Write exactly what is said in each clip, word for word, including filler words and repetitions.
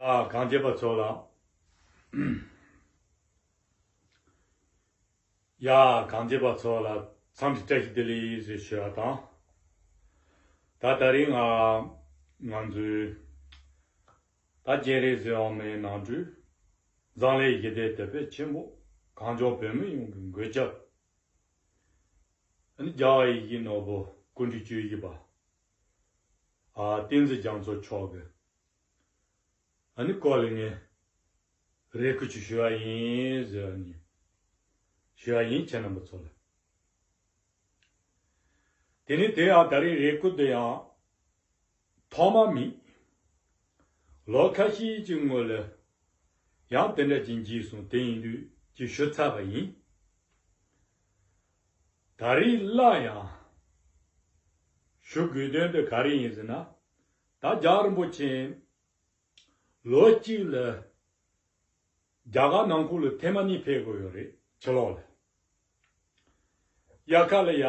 ཨ། གང་བྱེད་པ་ཚོ་ལ། ཡ། གང་བྱེད་པ་ཚོ་ལ་འཚམས་འདྲི་བཀྲ་ཤིས་བདེ་ལེགས་ཞེས་ཞུ་བ་དང་། ད་དེ་རིང་ང་ང་ཚོའི་ད་སྤྱན་རས་གཟིགས་དབང་མོའི་ནང་དུ་འཛམ་གླིང་ཞི་བདེའི་དེད་དཔོན་ཆེན་པོ་གངས་ལྗོངས་བོད་མི་ཡོངས་ཀྱི་མགོན་སྐྱབས། ཨ་ནི་རྒྱལ་བ་ཡིད་བཞིན་ནོར་བུ་སྐུ་ཕྲེང་བཅུ་བཞི་པ། ཨ། བསྟན་འཛིན་རྒྱ་མཚོ་མཆོག་གི། ཨ་ནི་སྐོར་ལ་ངས་རེ་སྐུལ་ཅིག་ཞུ་བ་ཡིན་ཟེར་བ་ནི། ཞུ་བ་ཡིན། ཁྱེད་རྣམ་པ་ཚོ་ལ། དེ་ནི་དེ་ཡང་ད་རེས་རེ་སྐུལ་དེ་ཡང་ཐོག་མ་མིན། ལོ་ཁ་ཤས་ཀྱི་སྔོན་ལ་ཡང་དེ་འདྲ་ཅིག་བགྱིས་སོང་། དེ་ཡིན་དུས་ཅིག་ཞུ་ཚར་བ་ཡིན། ད་རེས་སླར་ཡང་ཞུ་དགོས་དོན་དེ་ག་རེ་ཡིན་ཟེར་ན། ད་རྒྱལ་བ་རིན་པོ་ཆེ་ལོ་གཅིག་ལ་རྒྱ་གར་ནང་ཁུལ་ལ་ཐེངས་མ་གཉིས་ཕེབས་དགོས་ཡོད་རེད། ཕྱི་ལོགས་ལ། དབྱར་ཁ་ལ་ཡ་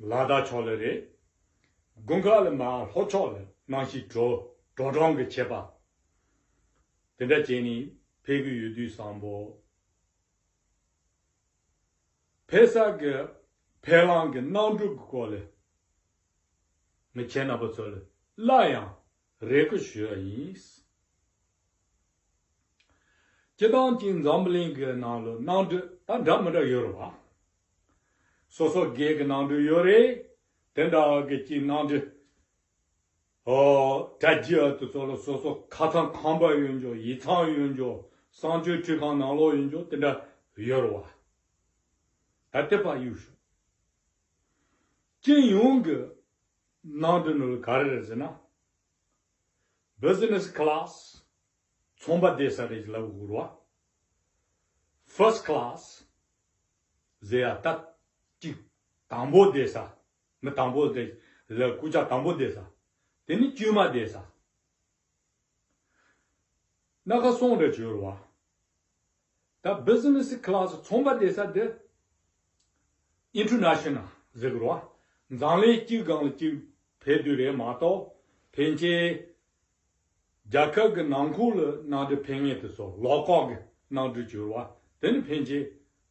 ལ་དྭགས་ཕྱོགས་ལ་རེད། དགུན་ཁ་ལ་མར་ལྷོ་ཕྱོགས་ལ་གནམ་གཤིས་དྲོ་དྲོ་གྲང་གི་ཆད་པ། དེ་འདྲ་བྱས་ནས་ཕེབས་ཀྱི་ཡོད་དུས་བསམ་པོ། ཕེབས་ས་གི་ཕེབས་ལམ་གི་གནམ་གྲུ་གི་སྐོར་ལ་ངས་ཁྱེད་རྣམ་པ་ཚོ་ལ་སླར་ཡང་རེ་སྐུལ་ཞུ་བ་ཡིན། སྤྱིར་བཏང་གི་འཛམ་བུ་གླིང་གི་ནང་ལ་གནམ་གྲུ་ད་འདྲ་མི་འདྲ་ཡོད་རེད་བ། སོ་སོ་སྒེར་གྱི་གནམ་གྲུ་ཡོད་རེད། དེ་འདྲ་གི་གཅིག་གནམ་གྲུ། ཨོ། དྲ་རྒྱའི་ཨ་དེ་ཚོ་ལ་སོ་སོ་ཁ་སང་ཁང་པ་ཡོད་འཇོག་ཡིག་ཚང་ཡོད་འཇོག་གསང་སྤྱོད་ཁྲི་ཁང་ནང་ལོགས་ཡོད་འཇོག་དེ་འདྲ་ཡོད་རེད་བ། ད་དེ་ཕར་གཡུག་ཞོག་སྤྱི་ཡོངས་ཀྱི་གནམ་གྲུ་ནང་ལ་ག་རེ་རེད་ཟེར་ན། བི་ཛི་ནེ་སི་ཁི་ལཱ་སི། ཚོང་པ་བསྡད་ས་རེད་ལབ་དགོས་རེད་བ། ཕར་སི་ཁི་ལཱ་སི་ཟེར་ཡ་ད་གཅིག་དང་པོ་བསྡད་ས། མི་དང་པོ་བསྡད་ལ་སྐུ་ཕྱྭ་དང་པོ་བསྡད་ས། དེ་ནི་དཀྱུས་མ་བསྡད་ས། སྣ་ཁ་གསུམ་རེ་བྱོས་རེད་བ། ད་བི་ཛི་ནེ་སི་ཁི་ལཱ་སི་ཚོང་པ་བསྡད་ས་དེ་ཨིན་ཊར་ནེ་ཤ་ནལ་ཟེར་གི་རེད་བ། འཛམ་གླིང་གཅིག་སྒང་ལ་གཅིག་ཕེབས་དུས་རེད་མ་གཏོགས་ཕལ་ཆེར་རྒྱལ་ཁབ་ཀྱི་ནང་ཁུལ་ལ་གནམ་གྲུ་ཕེབས་མཁན་དེ་ཚོ་ལོ་ཀལ་གྱི་གནམ་གྲུ་བྱོས་རེད་བ། དེ་ནི་ཕལ་ཆེར་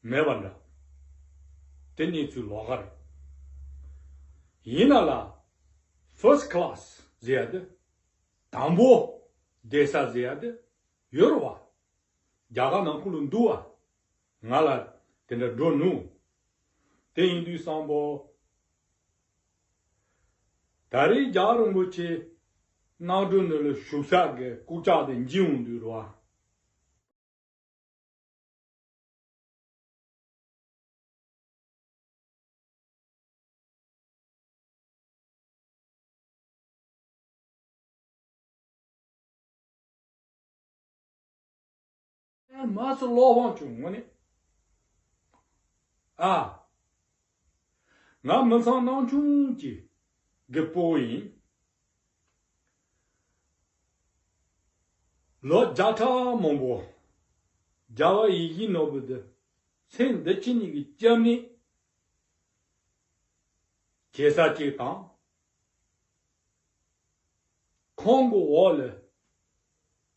མེད་པ་འདྲ། དེ་གནས་ཚུལ་ལོགས་ཀ་རེད། ཡིན་ན་ལ་ཕར་སི་ཁི་ལཱ་སི་ཟེར་ཡ་དེ། དང་པོ་བསྡད་ས་ཟེར་ཡ་དེ་ཡོད་རེད་བ། རྒྱ་གར་ནང་ཁུལ་ལ་འདུག་བ། ང་ལ་དེ་འདྲ་འགྲོ་ནུས། དེ་ཡིན་དུས་བསམ་པོ། ད་རེས་རྒྱལ་བ་རིན་པོ་ཆེ་གནམ་གྲུ་ནང་ལ་བཞུགས་ས་གི་སྐུ་ཕྱྭ་དེ་འཇིགས་ཡོང་དུས་རེད་བ། མ་སུ་བློ་ཕམ་བྱུང་ངོ་ནི། ཨ། ང་མི་ཚང་ནང་ཆུང་གི་གི་སྤོ་བོ་ཡིན། ལོ་བརྒྱ་ཕྲག་མང་པོ་རྒྱལ་བ་ཡིད་བཞིན་ནོར་བུ་འདི་ཚེ་འདི་ཕྱི་གཉིས་ཀྱི་སྐྱབས་གནས་བྱེད་ས་གཅིག་དང་། ཁོང་གི་འོག་ལ་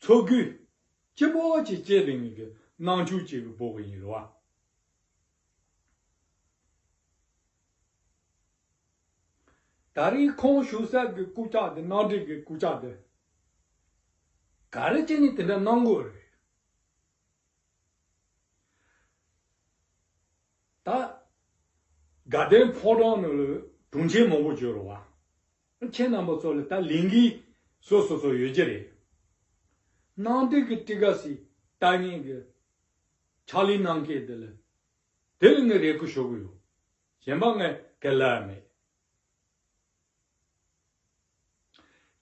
ཚོགས་རྒྱུ་སྐྱིད་པོ་ཅིག་སྐྱེས་བསྡད་མཁན་གྱི་ནང་ཆོས་ཅིག་གི་སྤོ་བོ་ཡིན་རེད་བ། ད་རེས་ཁོང་བཞུགས་ས་གི་སྐུ་ཕྱྭ་དེ་གནམ་གྲུ་གི་སྐུ་ཕྱྭ་དེ་ག་རེ་བྱས་ནས་དེ་འདྲ་གནང་དགོས་རེད། ད་དགའ་ལྡན་ཕོ་བྲང་ནང་ལ་དྲུང་ཆེན་མང་པོ་བྱོས་རེད་བ། ཁྱེད་རྣམ་པ་ཚོ་ལ་ད་ལས་འགན་སོ་སོ་སོ་ཡོད་ཀྱི་རེད། གནམ་གྲུ་གི་ཊི་ཀེ་ཊི་ཞིག་བལྟ་མཁན་གྱི་ཕྱག་ལས་གནང་མཁན་དེ་ལ་དེ་ལ་ངས་རེ་སྐུལ་ཞུ་གི་ཡོད། གཞན་པ་ངས་ག་ལབ་ཡ་མེད།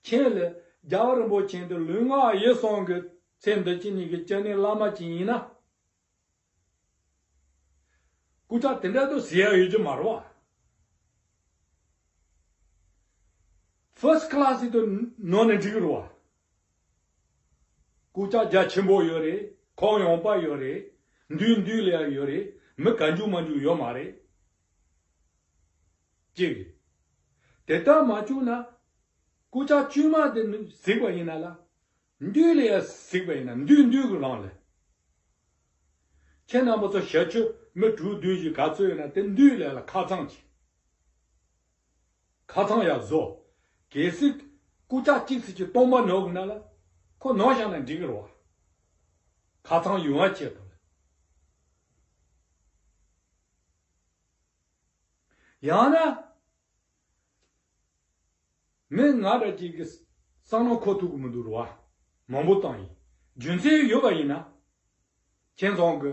ཁྱེད་ལ་རྒྱལ་བ་རིན་པོ་ཆེ་འདི་ལུས་ངག་ཡིད་གསུམ་གྱི་ཚེ་འདི་ཕྱི་གཉིས་ཀྱི་སྐྱབས་གནས་བླ་མ་ཅིག་ཡིན་ན། སྐུ་ཕྱྭ་དེ་འདྲ་དུ་ཟེར་ཡ་ཡོད་ཀྱི་མ་རེད་བ། ཕར་སི་ཁི་ལཱ་སི་དུ་ནོར་ནས་འགྲིག་གི་རེད་བ། སྐུ་ཕྱྭ་རྒྱ་ཆེན་པོ་ཡོད་རེད། ཁོག་ཡངས་པ་ཡོད་རེད། འདུས་འདུས་ལ་ཡ་ཡོད་རེད། མི་ག་འཇུག་མ་འཇུག་ཡོད་མ་རེད། གཅིག་རེད། དེ་ལྟར་མ་བྱུང་ན། སྐུ་ཕྱྭ་བཅོས་མ་དེ་ནི་གཟིགས་པ་ཡིན་ན་ལ། འདུས་ལས་ཡ་གཟིགས་པ་ཡིན་ན་འདུས་འདུས་ཀྱི་རང་ལས། ཁྱེད་རྣམ་པ་ཚོ་ཞབས་ཕྱི་མི་དྲུག་བདུན་ཞིག་ག་ཚོད་ཡོད་ན་དེ་འདུས་ལས་ལ་ཁ་ཚང་གྱིས། ཁ་ཚང་ཡག་བཟོ། གལ་སྲིད་རྐུབ་བཀྱག་གཅིག་ཙམ་གྱི་སྟོང་པ་ནོར་གི་ན་ལ། ཁོ་ནོར་བཞག་ན་འགྲིག་གི་རེད་བ། ཁ་ཚང་ཡོང་བ་ཆེད་དུ་ལ། ཡང་ན། མི་ང་འདྲ་ཅིག་གི་བསམ་བློ་འཁོར་ཐུབ་ཀྱི་མི་འདུག་རེད་བ། མང་པོ་བཏང་ཡིན། རྒྱུ་མཚན་ཡོད་པ་ཡིན་ན། ཁྱེད་ཚང་གི་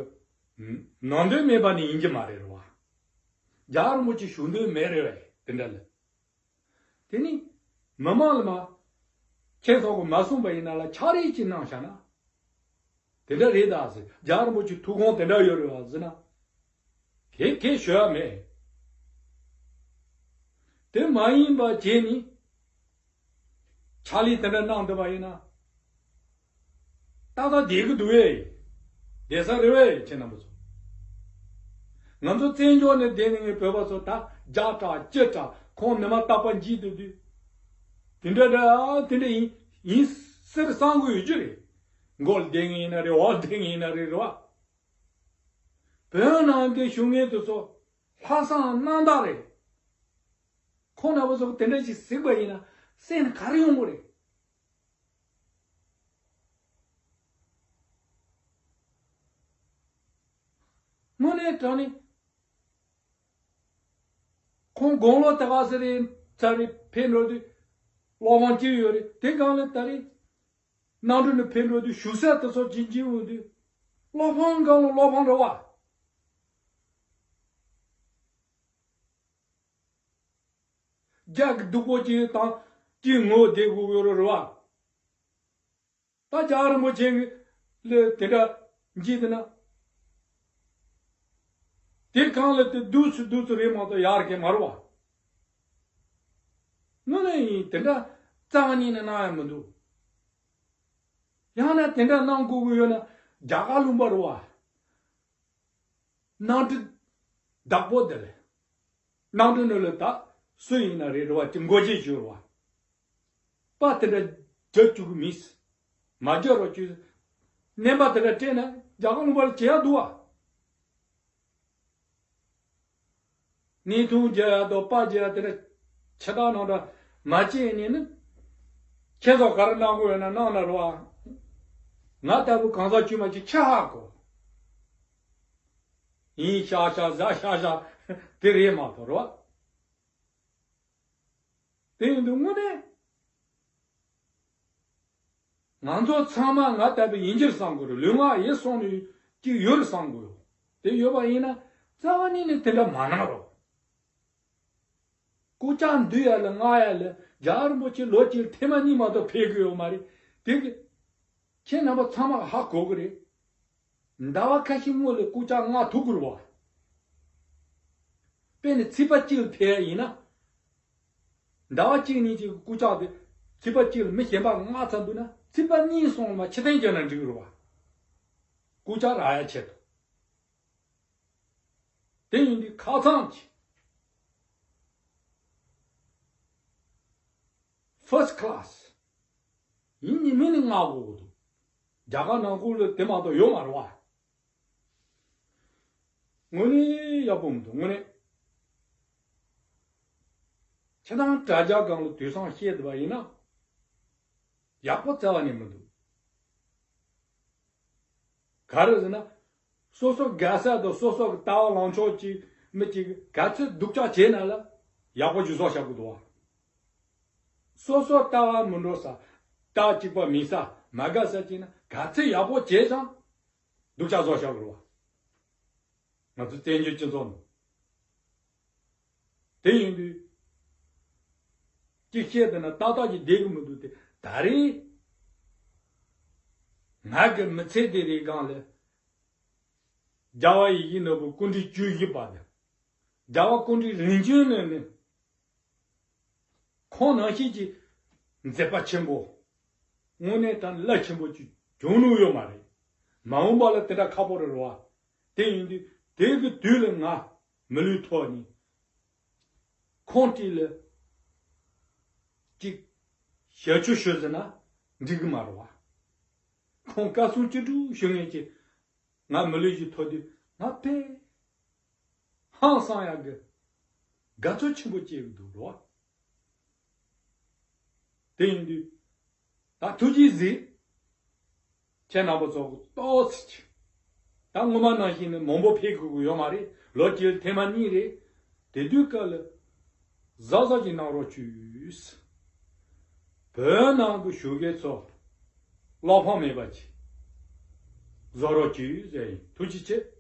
ནང་དོན་མེད་པ་ནི་ཡིན་གྱི་མ་རེད་རེད་བ། རྒྱལ་བ་རིན་པོ་ཆེ་བཞུགས་འདོད་མེད་རེད་བས་དེ་འདྲ་ལ། དེ་ནི་མི་མང་ལ་མ། ཁྱེད་ཚང་གི་མ་གསུངས་པ་ཡིན་ན་ལ་ཕྱག་རིས་ཅིག་གནང་བཞག་ན། དེ་འདྲ་རེད་ད་ཟེར། རྒྱལ་བ་རིན་པོ་ཆེ་ཐུགས་དགོངས་དེ་འདྲ་ཡོད་རེད་བ་ཟེར་ན། དེ་གས་ཞུ་ཡ་མེད། དེ་མ་ཡིན་པ་བྱས་ནི། ཕྱག་ལས་དེ་འདྲ་གནང་བསྡད་པ་ཡིན་ན། ཏག་ཏག་བསྡད་ཀྱི་འདུག་བས། བསྡད་ས་རེད་བས་ཁྱེད་རྣམ་པ་ཚོ། ང་ཚོ་བཙན་བྱོལ་ནས་བསྡད་ནས་ངའི་བོད་པ་ཚོ་ད་རྒྱ་དྲག་སྤྱི་དྲག་ཁོང་ནི་མ་རྟག་པར་འཇིག་འདུག་དུས། དེ་འདྲ་འདྲ་དེ་འདྲ་ཡིན་ཡིན་ཟེར་བསམ་གི་ཡོད་རྒྱུ་རེད། མགོ་ལ་བསྡད་མཁན་ཡིན་ན་རེད། འོག་ལ་བསྡད་མཁན་ཡིན་ན་རེད་རེད་བ། བོད་ནང་གི་བཞུགས་མཁན་དེ་ཚོ་ལྷག་བསམ་རྣམ་དག་རེད། ཁོང་རྣམ་པ་ཚོ་དེ་འདྲ་ཞིག་གཟིགས་པ་ཡིན་ན་སེམས་ནས་ག་རེ་ཡོང་གི་རེད། དངོས་གནས་དྲང་གནས། ཁོང་དགུང་ལོ་དེ་ག་ཟེར་རེད་ཚར་རེད་ཕེབས་འགྲོ་དུས། བློ་ཕམ་སྐྱེ་ཡོད་རེད། དེ་སྒང་ལ་ད་རེས་གནམ་གྲུ་ནས་ཕེབས་འགྲོ་དུས་བཞུགས་ས་དེ་ཚོ་ཅིག་འཇིག་འོང་དུས། བློ་ཕམ་སྒང་ལ་བློ་ཕམ་རེད་བ། རྒྱ་གི་སྡུག་པོ་ཅིག་དང་ཅིག་ངོ་བསྡད་དགོས་ཡོད་རེད་བ། ད་རྒྱལ་བ་རིན་པོ་ཆེ་ལ་དེ་འདྲ་འཇིག་དེ་ན། དེ་གང་ལ་དེ་སྡུག་ཚུ་སྡུག་ཚུ་རེད་མ་གཏོགས་ཡག་གི་མ་རེད་བ། དངོས་གནས་ཡིན་དེ་འདྲ་རྩ་བ་ཉིད་ནས་གནང་ཡ་མི་འདུག་ཡང་ན་དེ་འདྲ་གནང་དགོས་ཀྱི་ཡོད་ན་རྒྱ་གར་ལུང་པ་རེད་བ། གནམ་གྲུ་བདག་པོ་དེ་ལས། གནམ་གྲུ་ནང་ལ་ད་སུ་ཡིན་ན་རེད་རེད་བ་ཅིག་མགོ་བརྗེ་བྱོས་རེད་བ། པ་དེ་འདྲ་རྒྱབ་བཅུག་གི་མིན། མ་རྒྱབ་རོགས་བྱོས། གནས་པ་དེ་འདྲ་སྤྲད་ན་རྒྱ་གར་ལུང་པར་བྱེད་ཡ་འདུག་བ། བརྙན་ཐུང་རྒྱག་ཡ་དང་པར་རྒྱག་ཡ་དེ་འདྲ་ཆེ་དྲག་ནང་འདྲ་མ་བྱེད་ནས་ནི། ཁྱེད་ཚོ་ག་རེ་གནང་དགོས་ཡོད་ན་གནང་ན་རེད་བ། ང་ལྟ་བུ་གང་ཟག་དཀྱུས་མ་ཅིག་ཆ་ཧ་གོ། ཡིན་ཤག་ཤག་ཟ་ཤག་ཤག་དེ་རེད་མ་གཏོགས་རེད་བ། དེ་ཡིན་དུས་དངོས་གནས། ང་ཚོ་ཚང་མ་ང་ལྟ་བུ་ཡིན་གྱི་རེད་བསམ་དགོས་རེད། ལུས་ངག་ཡིད་གསུམ་ནས་ཅིག་ཡོད་རེད་བསམ་དགོས་ཡོད། དེ་ཡོད་པ་ཡིན་ན་རྩ་བ་ཉིད་ནས་དེ་འདྲ་མ་གནང་རོགས། རྐུབ་བཀྱག་འདུལ་ཡ་ལ་མངགས་ཡ་ལ་རྒྱལ་བ་རིན་པོ་ཆེ་ལོ་གཅིག་ལ་ཐེངས་མ་གཉིས་མ་གཏོགས་ཕེབས་ཀྱི་ཡོད་མ་རེད། དེ་གི་ཁྱེད་རྣམ་པ་ཚང་མ་ཧ་གོ་གི་རེད། ཟླ་བ་ཁ་ཤས་སྔོན་ལ་རྐུབ་བཀྱག་མངགས་ཐུབ་ཀྱི་རེད་བ། དཔེར་ན་ཚེས་པ་གཅིག་ལ་ཕེབས་ཡ་ཡིན་ན། ཟླ་བ་གཅིག་གཉིས་ཀྱི་རྐུབ་བཀྱག་དེ་ཚེས་པ་གཅིག་ལ་མི་གཞན་པ་མངགས་ཚར་འདུག་ན་ཚེས་པ་གཉིས་གསུམ་ལ་ཕྱིར་འཐེན་བྱས་ན་འགྲིག་གི་རེད་བ། རྐུབ་བཀྱག་རག་ཡ་ཆེད་དུ། དེ་ཡིན་དུས་ཁ་ཚང་གི་first class ཡིན་ཉི་མིན་ནས་མངགས་དགོས་ཀྱི་འདུག་རྒྱ་གར་ནང་ཁུལ་ལ་དེ་མ་གཏོགས་ཡོད་མ་རེད་བ། དངོས་གནས་ཡག་པོ་མི་འདུག་དངོས་གནས། ཁྱེད་རང་དྲ་རྒྱ་སྒང་ལ་དུས་སང་བཤད་བསྡད་པ་ཡིན་ན། ཡག་པོ་རྩ་བ་ནས་མི་འདུག་ག་རེ་ཟེར་ན། སོ་སོ་དགའ་ས་དང་སོ་སོ་གི་ལྟ་བ་ལངས་ཕྱོགས་ཀྱི་མི་གཅིག་ག་ཚོད་སྡུག་ཅག་བྱས་ན་ལ་ཡག་པོ་ཞིག་བཟོ་བཞག་གི་འདུག་བ། སོ་སོ་ལྟ་བ་མི་འགྲོ་ས། ལྟ་གཅིག་པ་མིན་ས་མ་དགའ་ས་བྱས་ན་ག་ཚོད་ཡག་པོ་བྱས་ཀྱང་སྡུག་ཅག་བཟོ་བཞག་གི་རེད་བ། ང་ཚོ་བཙན་བྱོལ་སྤྱི་ཚོགས་ནང་། དེ་ཡིན་དུས། ཅིག་བཤད་བསྡད་ན་ཏག་ཏག་ཅིག་བསྡད་ཀྱི་མི་འདུག་སྟེ་ད་རེས། ང་གི་མི་ཚེ་དེ་རེའི་སྒང་ལ། རྒྱལ་བ་ཡིད་བཞིན་ནོར་བུ་སྐུ་ཕྲེང་བཅུ་བཞི་པ་དང་། རྒྱལ་བ་སྐུ་ཕྲེང་རིམ་བྱོན་ནས་ནི། ཁོང་ནང་བཞིན་གྱི་མཛད་པ་ཆེན་པོ། དངོས་གནས་དྲང་གནས་རླབས་ཆེན་པོ་ཅིག་བྱུང་མྱོང་ཡོད་མ་རེད། མ་འོངས་པ་ལ་དེ་འདྲ་ཁག་པོ་རེད་རེད་བ། དེ་ཡིན་དུས་དེ་གི་དུས་ལ་ང་མི་ལུས་ཐོག་ནས་ཁོང་བྲིས་ལ་ཅིག་ཞབས་ཕྱི་ཞུ་ཟེར་ན་འགྲིག་གི་མ་རེད་བ། ཁོང་བཀའ་གསུང་ཅི་སྒྲུབ་ཞུ་མཁན་གྱི་ང་མི་ལུས་ཞིག་ཐོབ་དུས་ང་དཔེ་ཧང་སང་ཡག་གི་དགའ་ཚོར་ཆེན་པོ་སྐྱེས་ཀྱི་འདུག་རོ། དེ་ཡིན་དུས་ད་ཐུགས་རྗེས་གཟིགས། ཁྱེད་རྣམ་པ་ཚོ་ཏོག་ཙམ་ཅིག་ད་སྔོན་མ་ནང་བཞིན་ནི་མང་པོ་ཕེབས་དགོས་ཀྱི་ཡོད་མ་རེད། ལོ་གཅིག་ཐེངས་མ་གཉིས་རེད། དེ་དུས་སྐབས་ལ་གཟབ་གཟབ་ཅིག་གནང་རོགས་བྱོས། བོད་ནང་གི་ཞོགས་ཀས་ཚོ་བློ་ཕམ་མེད་པ་ཅིག་བཟོ་རོགས་བྱོས་ཟེར་ཡིན། ཐུགས་རྗེ་ཆེ།